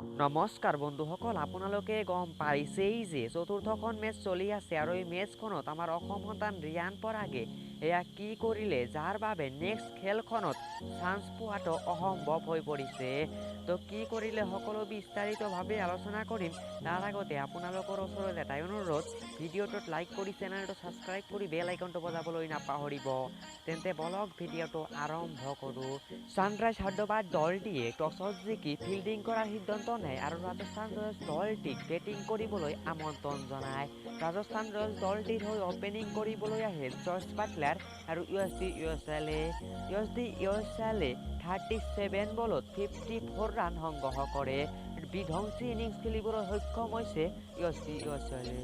নমস্কাৰ বন্ধুসকল, আপোনালোকে গম পাইছেই যে চতুৰ্থখন মেচ চলি আছে আৰু এই মেচখনত আমাৰ অসম সন্তান ৰিয়ান পৰাগে এয়া কি কৰিলে, যাৰ বাবে নেক্সট খেলখনত চান্স পোৱাটো অসম্ভৱ হৈ পৰিছে। তো কি কৰিলে সকলো বিস্তাৰিতভাৱে আলোচনা কৰিম। তাৰ আগতে আপোনালোকৰ ওচৰত এটাই অনুৰোধ, ভিডিঅ'টোত লাইক কৰি চেনেলটো ছাবস্ক্ৰাইব কৰি বেল আইকনটো বজাবলৈ নাপাহৰিব। তেন্তে বলক ভিডিঅ'টো আৰম্ভ কৰোঁ। ছানৰাইজ হায়দৰাবাদ দলটিয়ে টছত জিকি ফিল্ডিং কৰাৰ সিদ্ধান্ত নেয় আৰু ৰাজস্থান ৰয়েলছ দলটিক বেটিং কৰিবলৈ আমন্ত্ৰণ জনায়। ৰাজস্থান ৰয়েলছ দলটিৰ হৈ অপেনিং কৰিবলৈ আহে জৰ্জ বাটলাৰ আৰু য়ছদি য়ছালে। য়ছদি য়ছালে 37 বলত 54 ৰান সংগ্ৰহ কৰে। বিধ্বংসী ইনিংছ খেলিবলৈ সক্ষম হৈছে য়ছদি য়ছালেও,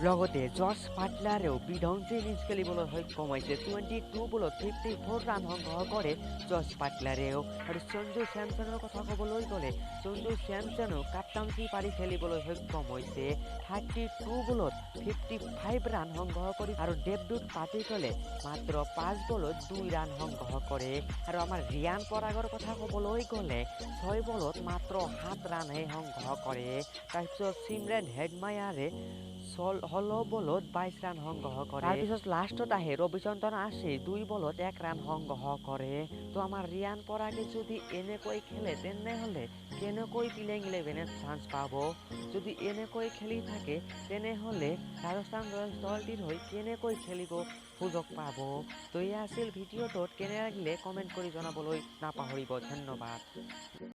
লগতে জৰ্জ বাটলাৰেও বিধ্বংসী ইনিংছ খেলিবলৈ সক্ষম হৈছে। 22 বলত 54 ৰান সংগ্ৰহ কৰে জৰ্জ বাটলাৰেও। আৰু সঞ্জু চেমছনৰ কথা ক'বলৈ গ'লে সঞ্জু চেমছনেও কাপ্তানচি পাৰি খেলিবলৈ সক্ষম হৈছে। 32 বলত 55 ৰান সংগ্ৰহ কৰি আৰু দেৱদূত পাটিকলে মাত্ৰ 5 বলত 2 ৰান সংগ্ৰহ কৰে। আৰু আমাৰ ৰিয়ান পৰাগৰ কথা ক'বলৈ গ'লে 6 বলত মাত্ৰ 7 ৰানহে সংগ্ৰহ কৰে। তাৰপিছত চিমৰেন হেডমায়াৰে 16 বলত 22 ৰান সংগ্ৰহ কৰে। তাৰপিছত লাষ্টত আহে ৰবিচন্দ্ৰন আশ্বিন, 2 বলত 1 ৰান সংগ্ৰহ কৰে। তো আমাৰ ৰিয়ান পৰাগে যদি এনেকৈ খেলে তেনেহ'লে কেনেকৈ প্লেইং ইলেভেনত চান্স পাব? যদি এনেকৈ খেলি থাকে তেনেহ'লে ৰাজস্থান ৰয়েলছ দলটিৰ হৈ কেনেকৈ খেলিব সুযোগ পাব? তো এয়া আছিল ভিডিঅ'টোত, কেনে লাগিলে কমেণ্ট কৰি জনাবলৈ নাপাহৰিব। ধন্যবাদ।